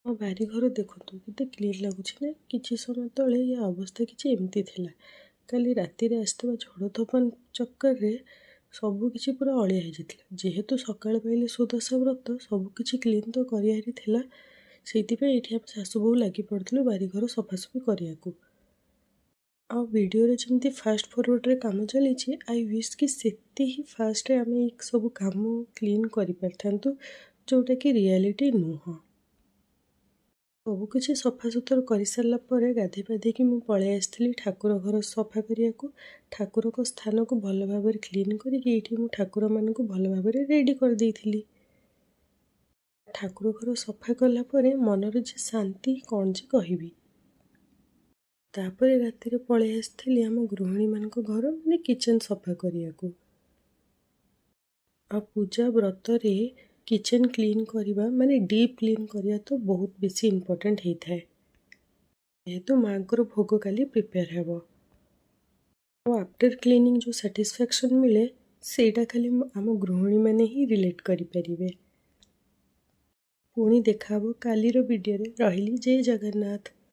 ମୋ ବାରିଘର ଦେଖନ୍ତୁ, କେତେ କ୍ଲିନ୍ ଲାଗୁଛି ନା? କିଛି ସମୟ ତଳେ ୟା ଅବସ୍ଥା କିଛି ଏମିତି ଥିଲା। କାଲି ରାତିରେ ଆସିଥିବା ଝଡ଼ ତୋଫାନ ଚକ୍କରରେ ସବୁକିଛି ପୁରା ଅଳିଆ ହେଇଯାଇଥିଲା। ଯେହେତୁ ସକାଳ ପାଇଲେ ସୁଦଶା ବ୍ରତ, ସବୁକିଛି କ୍ଲିନ୍ ତ କରିବାର ଥିଲା। ସେଇଥିପାଇଁ ଏଇଠି ଆମେ ଶାଶୁ ବୋହୂ ଲାଗି ପଡ଼ିଥିଲୁ ବାରିଘର ସଫାସଫି କରିବାକୁ। ଆଉ ଭିଡ଼ିଓରେ ଯେମିତି ଫାଷ୍ଟ ଫରୱାର୍ଡ଼ରେ କାମ ଚାଲିଛି, I wish କି ସେତେ ହିଁ ଫାଷ୍ଟରେ ଆମେ ଏଇ ସବୁ କାମ କ୍ଲିନ୍ କରିପାରିଥାନ୍ତୁ, ଯେଉଁଟାକି ରିଆଲିଟି ନୁହଁ। ସବୁକିଛି ସଫାସୁତୁରା କରିସାରିଲା ପରେ ଗାଧୋଇ ପାଧେଇକି ମୁଁ ପଳେଇ ଆସିଥିଲି ଠାକୁର ଘର ସଫା କରିବାକୁ। ଠାକୁରଙ୍କ ସ୍ଥାନକୁ ଭଲ ଭାବରେ କ୍ଲିନ୍ କରିକି ଏଇଠି ମୁଁ ଠାକୁରମାନଙ୍କୁ ଭଲ ଭାବରେ ରେଡ଼ି କରିଦେଇଥିଲି। ଠାକୁର ଘର ସଫା କଲା ପରେ ମନରେ ଯେ ଶାନ୍ତି, କ'ଣ ଯେ କହିବି! ତାପରେ ରାତିରେ ପଳେଇ ଆସିଥିଲି ଆମ ଗୃହିଣୀମାନଙ୍କ ଘର, ମାନେ କିଚେନ୍ ସଫା କରିବାକୁ। ଆଉ ପୂଜା ବ୍ରତରେ କିଚେନ୍ କ୍ଲିନ୍ କରିବା, ମାନେ ଡିପ୍ କ୍ଲିନ୍ କରିବା ତ ବହୁତ ବେଶୀ ଇମ୍ପୋର୍ଟାଣ୍ଟ ହେଇଥାଏ, ଯେହେତୁ ମାଆଙ୍କର ଭୋଗ କାଲି ପ୍ରିପେୟାର ହେବ। ଆଉ ଆଫ୍ଟର କ୍ଲିନିଂ ଯେଉଁ ସାଟିସ୍ଫ୍ୟାକ୍ସନ୍ ମିଳେ, ସେଇଟା ଖାଲି ଆମ ଗୃହିଣୀମାନେ ହିଁ ରିଲେଟ୍ କରିପାରିବେ। ପୁଣି ଦେଖା ହେବ କାଲିର ଭିଡ଼ିଓରେ। ରହିଲି, ଜୟ ଜଗନ୍ନାଥ।